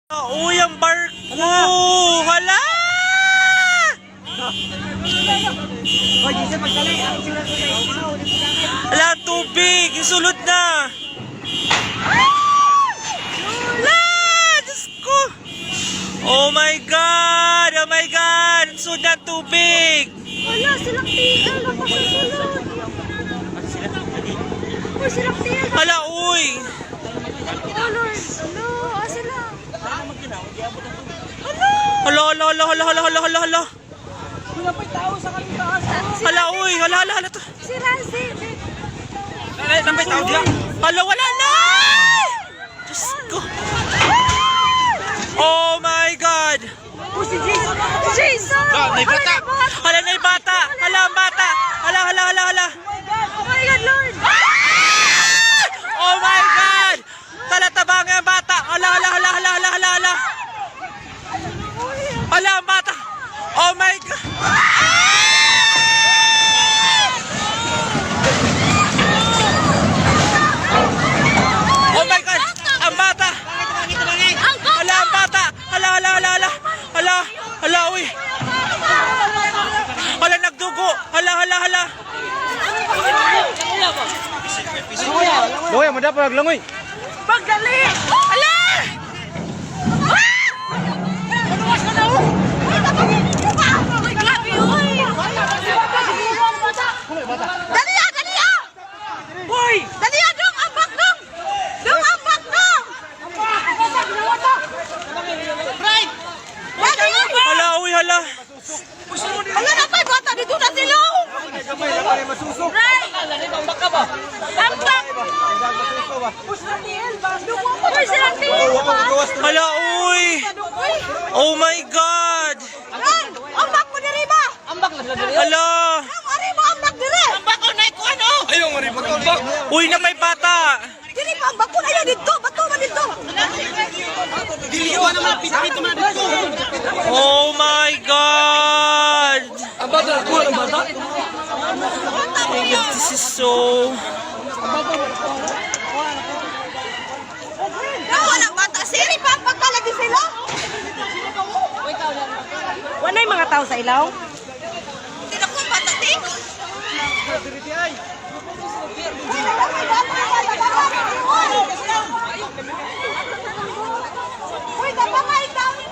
Uy, ang barko! Hala! Hala, ang tubig! Isulod na! Hala! Diyos ko! Oh my God! Oh my God! Ang sulod na ang tubig! Wala, silang TL. Napasusunod. Uy, silang TL. Hala, uy! Oh, Lord. Hello, ah, sila. Hala, hala, hala, hala, hala, hala, hala, hala! Hala, uy! Hala, hala, hala! Si Razi. Hala, wala na! Diyos ko! Oh my God! Jason! May bata! Hala na yung bata! Hala ang bata! Hala, hala, hala, hala! Oh my God, Lord! Oh my God! Hala, tabang ang bata! Hala, hala, hala, hala, hala, hala, hala! Hala ang bata! Oh my God! Oh my God! Ang bata! Hala ang bata! Hala, hala, hala, hala! Hala! Hala, uy! Hala, nagdugo! Hala, hala, hala! Luya, mo dapat langoy. Pagdali! Ala! Ah! Uy, grabe, uy! Dali ah, dali ah! Uy! Dali ah, dong! Ambak, dong! Dong, ambak, dong! Dali ah! Hala, uy, hala! Ala na pa'y bata dito na sila! Right! Ambak! Uy, silang TL ba? Hala, uy! Uy! Oh my God! Ron! Ambak mo diri ba? Hala! Ang ari mo ambak diri! Uy, na may bata! Diri pa ambak ko na yun dito! Bato man dito! Oh my God! Ang bata, kuha ng bata. This is so. Wala bata! Siri pa ang pagkalagi sila! Wala yung mga tao sa ilaw? Tinako ang bata, ting! Uy, nagkamay bata! Bata! Uy, napangay dami!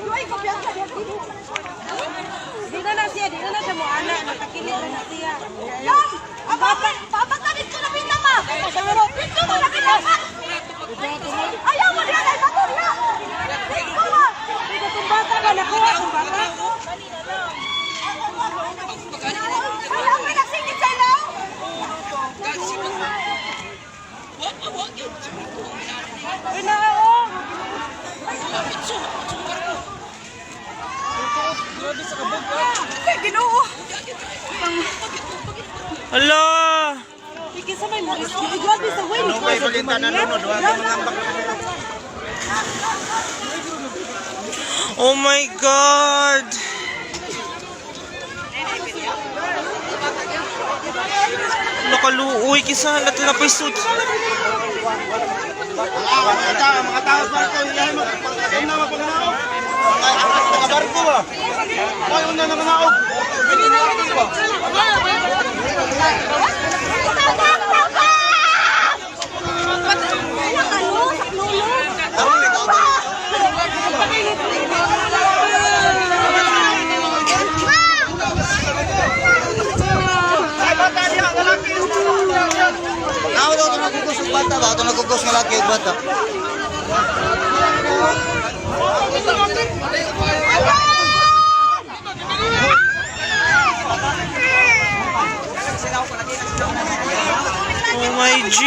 Uy, kumpiyansa dito. Di na na siya, di na na siya mo ana, nakakilit na na siya. Lang! Ang bata! Pabata dito na pinama! Dito mo na pinama! Ayaw mo diyan ay bato niya! Dito mo! Dito kung bata ka, nakuha kung bata. Ayaw mo nagsingit sa ilaw! Uy, na, oh. Ay, Ginoo! Hala! Sige sa may mo rescue. Uy, grabe sa way. Ano kay balita na nunod, wa ka mangambak. Oh my God! Nakaluoy kisa na napaisod. Mga tao sa barko, ilahin mo. Ayun na mapanganaog. Mga barko ba? Ayun na nanganaog. Ano? Sa Ay, bata niya, lalaki. Nawa daw ito nagugos ng bata ba? Ito nagugos ng laki ng bata. Oh my G!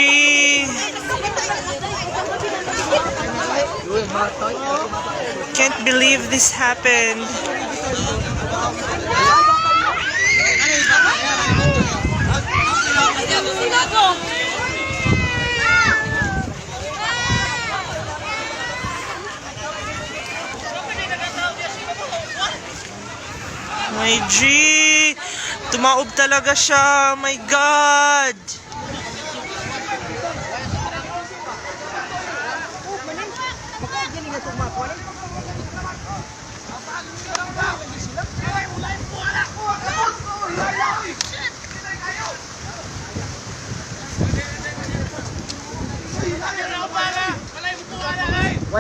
Can't believe this happened. My G! Tumaob talaga siya. My God! Way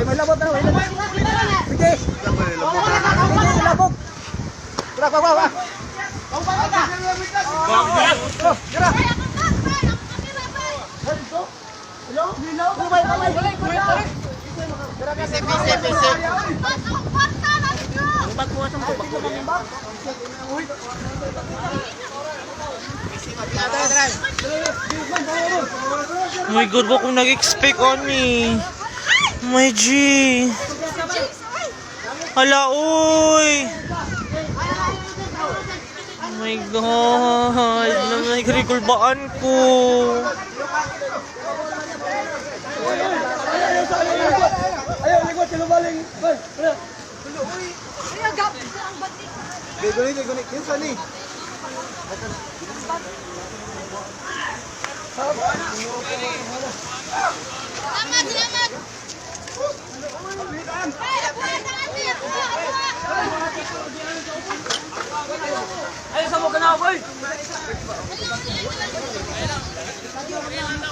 may labot na, way labot. Sige. Sige, labot. Tara, kwa, kwa, kwa. Oh, tara. Pise, pise. Oh my God, wa ko nag-expect ani. My G. Hala, uy. Oh my God. Nagregulbaan ko. Ayaw, likod, kilubaling. Bay, tara. Gani, gani, kinsa ni? Salamat, salamat. Ay, abuha na ate, abuha, abuha. Ayaw sa mo ka na, boy.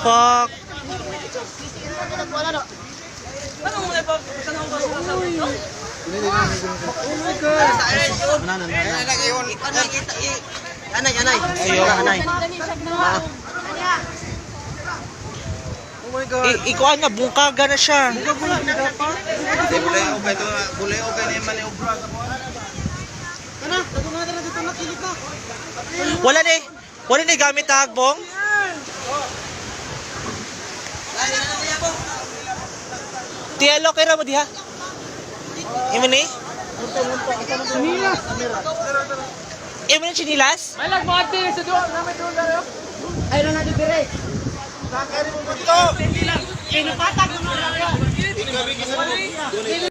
Fuck. Anay, anay. Anay. Ikuan na, bungkaga na siya. Bulay okay to, bulay okay na yung maniobra. Wala na eh. Wala na eh, gamit hagbong. Tielo, kaya mo diha. Imo ni? Imo ni chinilas? May lag mo ate sa duwa, namin duwa na. Ay, na dire. Ikaw,